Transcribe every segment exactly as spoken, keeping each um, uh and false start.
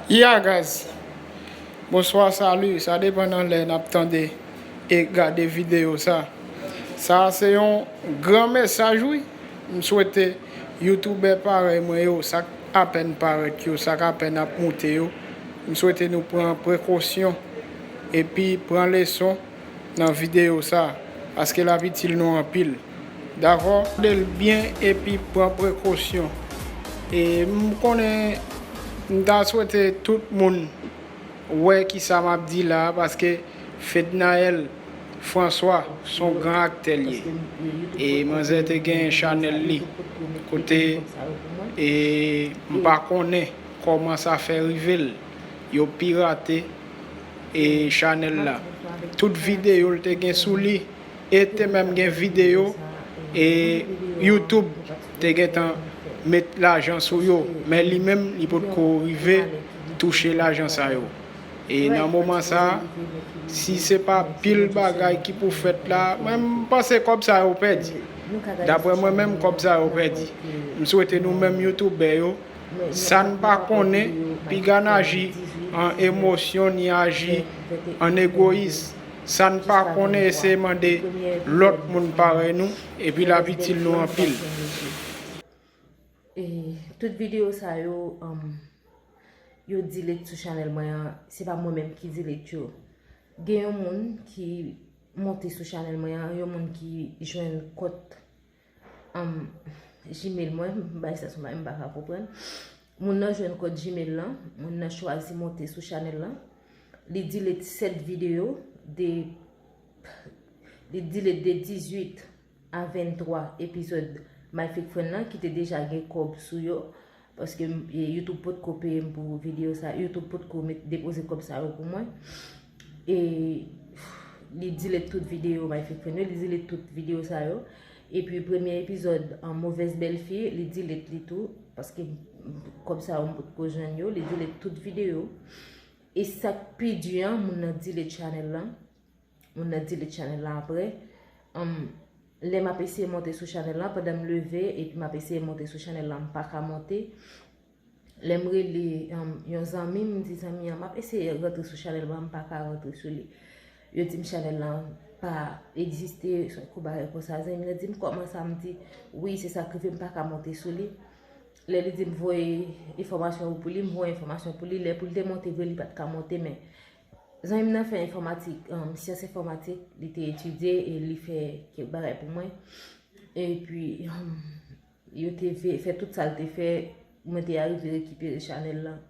Yeah guys, bonswa, salut, sa depann nan lè n ap tande e gade videyo sa. Sa se yon gran mesaj wi. M swete youtubè parèy mwen yo, sa k apèn parèt yo, sa k apèn ap moute yo, m swete nou pran prekosyon epi pran leson nan videyo sa, paske l ap itil nou anpil. Dakò? Gade l byen epi pran prekosyon. E m konnen m ta swete tout moun wè kisa m ap di la, paske Fednaelle François se yon gran aktè l ye. E manzè te gen chanèl li, kote, e m pa konnen kòman sa fè rive l, yo pirate e chanèl la. Tout videyo l te gen sou li, e te menm gen videyo e YouTube te gentan met lajan sou yo, men li menm li potko rive touche lajan sa yo. E nan moman sa, si se pa pil bagay ki pou fèt la, mwen m panse kòb sa yo pèdi. Daprè mwen menm, kòb sa yo pèdi. M swete nou menm youtubè yo, sa n pa konnen, piga n aji an emosyon ni aji an egoyis. Sa n pa konnen, eseye mande lòt moun parèy nou, epi l ap itil nou anpil. E tout videyo sa yo, um, yo delete sou chanèl mwen an, se pa mwen menm ki delete yo. Gen yon moun ki monte sou chanèl mwen an, yon moun ki jwenn kont, um, Gmail mwen, m bay sa sou mwen, m pa ka konprann. Moun nan jwenn kont Gmail lan, moun nan chwazi monte sou chanèl lan. Li delete sèt videyo, de, li delete de dizuit a venntwa epizòd My Fake Friend lan ki te deja gen kòb sou yo. Paske m- e, YouTube potko peye m pou videyo sa, YouTube potko met depoze kòb sa yo pou mwen. E li delete tout videyo My Fake Friend yo, li delete tout videyo sa yo. Epi premye epizòd an Mauvaise Belle Fille, li delete li tou, paske kòb sa yo m potko jwenn yo, li delete tout videyo. E sa k pi di an, moun nan delete chanèl lan. Moun nan delete chanèl lan apre. Um, lè m ap eseye monte sou chanèl lan, pandan m leve epi m ap eseye monte sou chanèl lan, m pa ka monte. Lè m rele, um, yon zanmi m, m di zanmi an, m ap eseye rantre sou chanèl mwen, m pa ka rantre sou li. Yo di m chanèl lan pa egziste, se yon kou bagay konsa. Zanmi m nan di m, kòman sa? M di, wi, se sa k rive, m pa ka monte sou li. Lè li di m voye enfòmasyon yo pou li, m voye enfòmasyon pou li. Lè pou l te monte vre, li pa t ka monte, men zanmi m nan fè enfòmatik, um, syans enfòmatik, li te etidye e li fè kèk bagay pou mwen. Epi, um, yo te ve- fè tout sa l te fè, mwen te arive rekipere chanèl lan.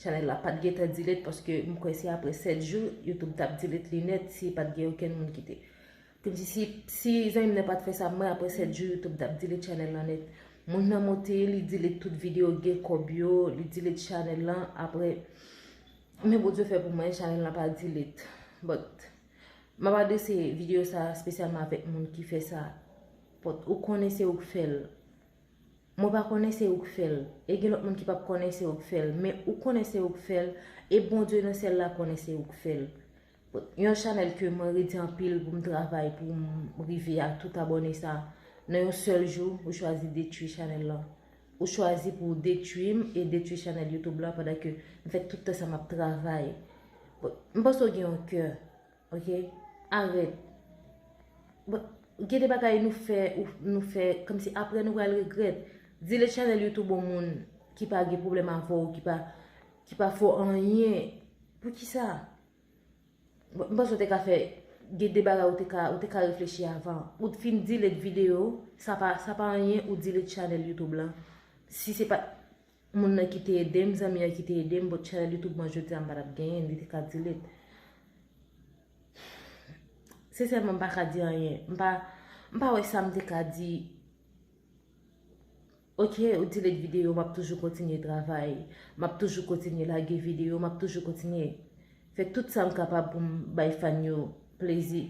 Chanèl la pa t gentan delete paske m kwè se apre sèt jou, YouTube t ap delete li nèt si pa t gen okenn moun ki te. Kòmsi si, si zanmi m nan pa t fè sa mwen, apre sèt jou, YouTube t ap delete chanèl lan nèt. Moun nan monte, li delete tout videyo, gen kòb yo, li delete chanèl lan, apre, men Bondye fè pou mwen, chanèl lan pa delete. But, m ap adrese videyo sa espesyalman avèk moun ki fè sa. But, ou konnen se ou k fè l. Mwen pa konnen se ou k fè l. E gen lòt moun ki p ap konnen se ou k fè l. Men ou konnen se ou k fè l. E Bondye nan syèl la konnen se ou k fè l. Yon chanèl ke mwen redi anpil pou m travay, pou m rive a tout abòne sa. Nan yon sèl jou, ou chwazi detwi chanèl lan. Ou chwazi pou w detwi m e detwi chanèl YouTube lan pandan ke m fè tout tan sa m ap travay. Bon, m panse w gen yon kè. Ok? Arèt. Bon, gen de bagay nou fè, ou- nou fè, kòmsi apre nou pral regrèt. Delete chanèl YouTube yon moun ki pa gen pwoblèm avè w, ki pa, ki pa fè w anyen. Poukisa? Bon, m panse w te ka fè, gen de bagay ou te ka, ou te ka reflechi avan. Ou t fin delete videyo, sa pa, sa pa anyen ou delete chanèl YouTube lan. Si se pa t moun nan ki te ede m, zanmi an ki te ede m, but chanèl YouTube mwen jodi a m pa t ap genyen, li te ka delete. Sensèman, m pa ka di anyen. M pa, m pa wè sa m te ka di. Ok, ou delete videyo, m ap toujou kontinye travay. M ap toujou kontinye lage videyo, m ap toujou kontinye fè tout sa m kapab pou m bay fan yo plezi.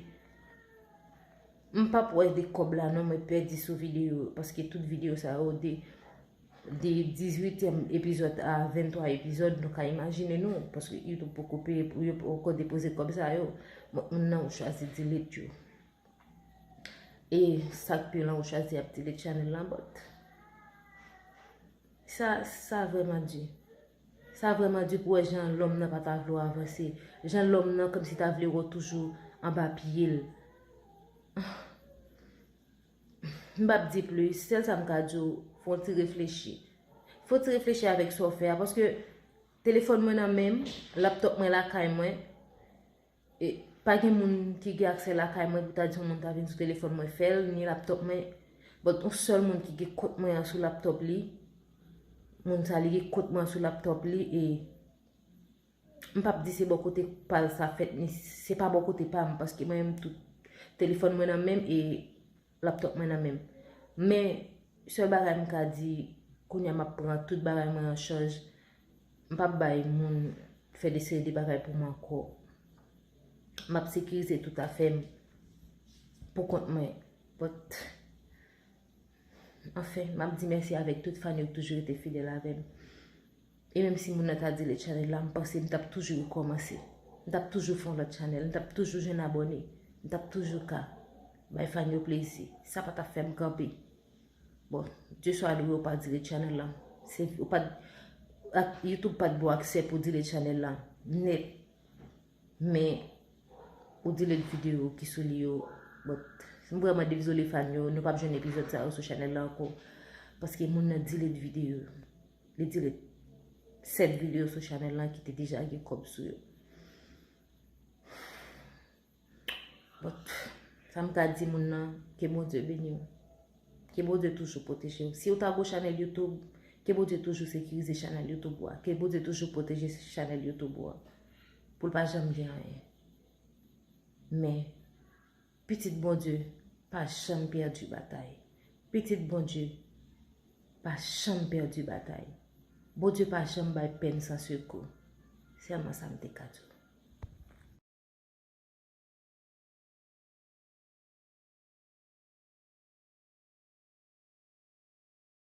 M p ap wè de kòb la non mwen pèdi sou videyo, paske tout videyo sa yo de, de dizuityèm epizòd a venntwa epizòd, nou ka imajine nou, paske YouTube poko peye pou yo poko depoze kòb sa yo. Bon, moun nan ou chwazi delete yo. E sa k pi lan ou chwazi ap delete chanèl lan, but sa, sa vrèman di. Sa vrèman di pou wè jan lòm nan pa ta vle w avanse. Jan lòm nan kòmsi ta vle wè w toujou anba pye l. M p ap di plis, sèl sa m ka di w, fè w ti reflechi. Fè w ti reflechi avèk sa w fè a, paske telefòn mwen nan men m, laptòp mwen lakay mwen. E pa gen moun ki gen aksè lakay mwen pou ta di yon moun ta vin sou telefòn mwen fè l, ni laptòp mwen. But yon sèl moun ki gen kont mwen an sou laptòp li, moun sa li gen kont mwen an sou laptòp li, e m p ap di se bò kote pa l sa fèt, ni se pa bò kote pa m, paske mwen menm tou telefòn mwen nan men m e laptòp mwen nan men m. Men, sèl bagay m ka di, kounye a m ap pran tout bagay mwen an chaj. M p ap bay moun fè de seri de bagay pou mwen ankò. M ap sekirize tout afè m pou kont mwen. But, anfen, m ap di mèsi avèk tout fan yo ki toujou rete fidèl avè m. E menm si moun nan ta delete channel la, m panse m t ap toujou rekòmanse. M t ap toujou fè yon lòt channel, m t ap toujou jwenn abòne, m t ap toujou ka bay fan yo plezi. Sa pa t ap fè m kanpe. Bon, Dye swa lwe ou pa delete channel la. Se, ou pa, ak, YouTube pa t ba w aksè pou delete channel la nèt. Men, ou delete videyo ki sou li yo. But, m vrèman dezole fan yo, nou p ap jwenn epizòd sa yo sou channel la ankò. Paske moun nan delete videyo. Li delete sèt videyo sou channel la ki te deja gen kòb sou yo. But, sa m ka di moun nan, ke Bondye beni w. Ke Bondye toujou pwoteje w. Si w ta gon channel YouTube, ke Bondye toujou sekirize channel YouTube ou a. Ke Bondye toujou pwoteje channel YouTube ou a. Pou l pa janm gen anyen. Men, pitit Bondye pa janm pèdi batay. Pitit Bondye pa janm pèdi batay. Bondye pa janm bay pèn san sekou. Sèlman sa m te ka di w.